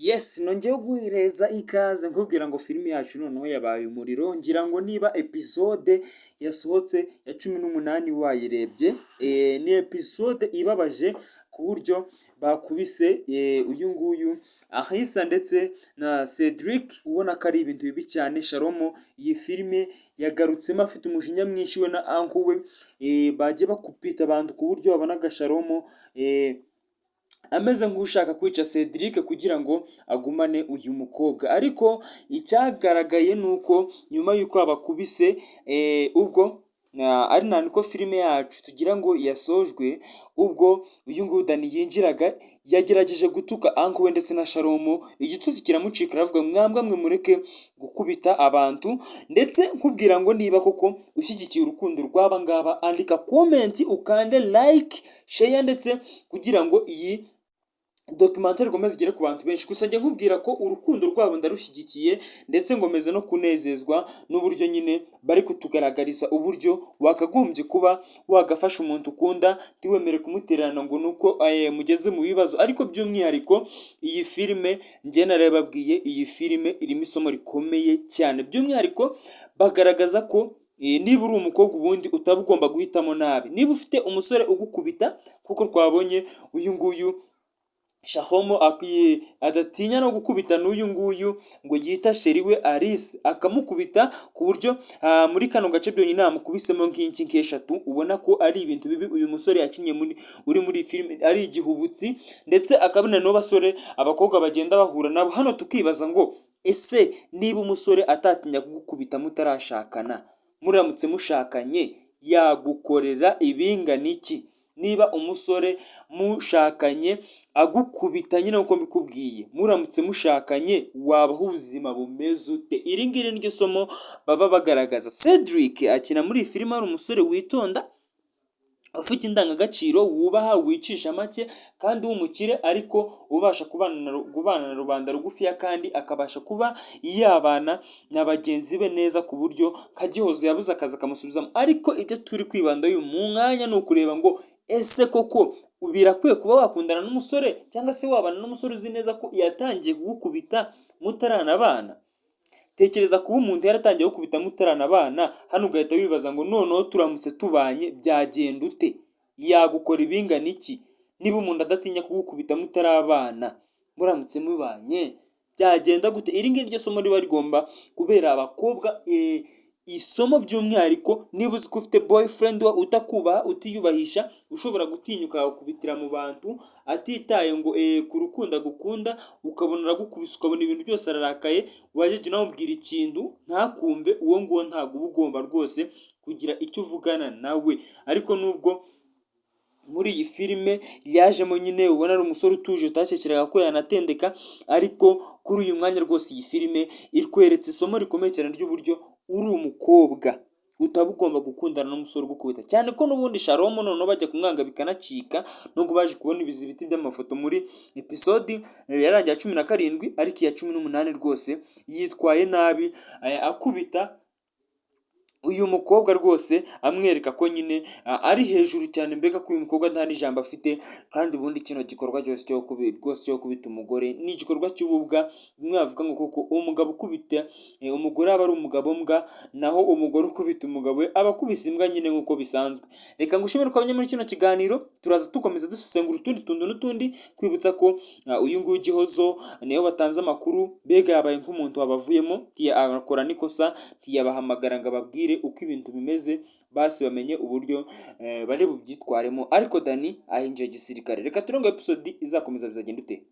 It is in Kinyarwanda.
Yes, nongeyeho guhereza ikaze nkubwira ngo filime yacu noneho yabaye umuriro. Ngira ngo niba episode yasohotse ya 18 wayirebye, ni episode ibabaje ku buryo bakubise uyu nguyu Ahisa ndetse na Cedric, ubona ko ari ibintu bibi cyane. Shalomo iyi filime yagarutsemo afite umujinya mwinshi, we na uncle we bagiye bakupita abantu ku buryo wabonaga Shalomo ameze nk'ushaka kwica Cedric kugira ngo agumane uyu mukobwa. Ariko icyagaragaye ni uko nyuma y'uko abakubise, ubwo ari na niko filime yacu tugira ngo yasojwe, ubwo uyu nguyu Dani yinjiraga, yagerageje gutuka uncle we ndetse na Shalomo, igitutsi kiramucika, aravuga: "Mwambwa mwe, mureke gukubita abantu." Ndetse nkubwira ngo niba koko ushyigikiye urukundo rw'aba ngaba, andika comment, ukande like, share, ndetse kugira ngo iyi documentary ikomeze igere ku bantu benshi. Gusa njya nkubwira ko urukundo rwabo ndarushyigikiye, ndetse ngomeza no kunezezwa n'uburyo nyine bari kutugaragariza uburyo wakagombye kuba wagafasha umuntu ukunda, ntiwemere kumutererana ngo nuko mugeze mu bibazo. Ariko by'umwihariko iyi filime, njye narababwiye, iyi filime irimo isomo rikomeye cyane. By'umwihariko bagaragaza ko niba uri umukobwa, ubundi utaba ugomba guhitamo nabi niba ufite umusore ugukubita, kuko twabonye uyu nguyu Shahomo akwiye adatinya no gukubita n'uyu nguyu ngo yita chéri we Alice, akamukubita ku buryo muri kano gace byonyine yamukubisemo nk'inshyi nk'eshatu. Ubona ko ari ibintu bibi uyu musore yakinnye muri uri muri filime, ari igihubutsi, ndetse akabona n'abasore abakobwa bagenda bahura nabo hano. Tukibaza ngo ese niba umusore atatinya kugukubita mutarashakana, muramutse mushakanye yagukorera ibingana iki? Niba umusore mushakanye agukubita nyine nk'uko mbikubwiye, muramutse mushakanye wabaho ubuzima bumeze ute? Iri ngiri niryo somo baba bagaragaza. Cedric akina muri iyi filime ari umusore witonda, ufite indangagaciro, wubaha, wicisha make kandi w'umukire, ariko ubasha kubana na rubanda rugufiya, kandi akabasha kuba yabana na bagenzi be neza, ku buryo Kagihozo yabuze akazi akamusubizamo. Ariko ibyo turi kwibanda uyu mu mwanya ni ukureba ngo ese koko birakwiye kuba wakundana n'umusore cyangwa se wabana n'umusore uzi neza ko yatangiye kugukubita mutaranabana? Tekereza kuba umuntu yaratangiye gukubita mutaranabana, hano ugahita wibaza ngo noneho turamutse tubanye byagenda ute? Yagukora ibingana iki? Niba umuntu adatinya kugukubita mutarabana, muramutse mubanye byagenda gute? Iri ngiri ryo somo riba rigomba kubera abakobwa isomo. By'umwihariko niba uzi ko ufite boyfriend utakubaha, utiyubahisha, ushobora gutinyuka akagukubitira mu bantu atitaye ngo ku rukundo agukunda, ukabona aragukubise, ukabona ibintu byose ararakaye, wajya unamubwira ikintu ntakumve, uwo nguwo ntabwo uba ugomba rwose kugira icyo uvugana nawe. Ariko nubwo muri iyi filime yajemo nyine ubona ari umusore utuje utakekeraga ko yanatendeka, ariko kuri uyu mwanya rwose iyi filime ikweretse isomo rikomeye cyane ry'uburyo uri umukobwa utaba ugomba gukundana n'umusore ugukubita, cyane ko n'ubundi Shalom noneho bajya kumwanga bikanacika, nubwo baje kubona ibizibiti by'amafoto muri episode yarangiye ya 17. Ariko iya 18 rwose yitwaye nabi, akubita uyu mukobwa rwose, amwereka ko nyine ari hejuru cyane, mbega ko uyu mukobwa nta n'ijambo afite. Kandi ubundi kino gikorwa cyose cyo rwose cyo gukubita umugore ni igikorwa cy'ububwa. Bimwe bavuga ngo koko umugabo ukubita umugore aba ari umugabo mbwa, naho umugore ukubita umugabo we aba akubise imbwa nyine nk'uko bisanzwe. Reka ngushimire ko muri kino kiganiro turaza dukomeza dusesengura utundi tuntu n'utundi, kwibutsa ko uyu nguyu Gihozo niyo batanze amakuru, mbega yabaye nk'umuntu wabavuyemo, akora n'ikosa, ntiyabahamagara ngo ababwire uko ibintu bimeze, basi bamenye uburyo bari bubyitwaremo. Ariko Dani ahinjiye gisirikare. Reka turebe ngo episode izakomeza bizagenda ute.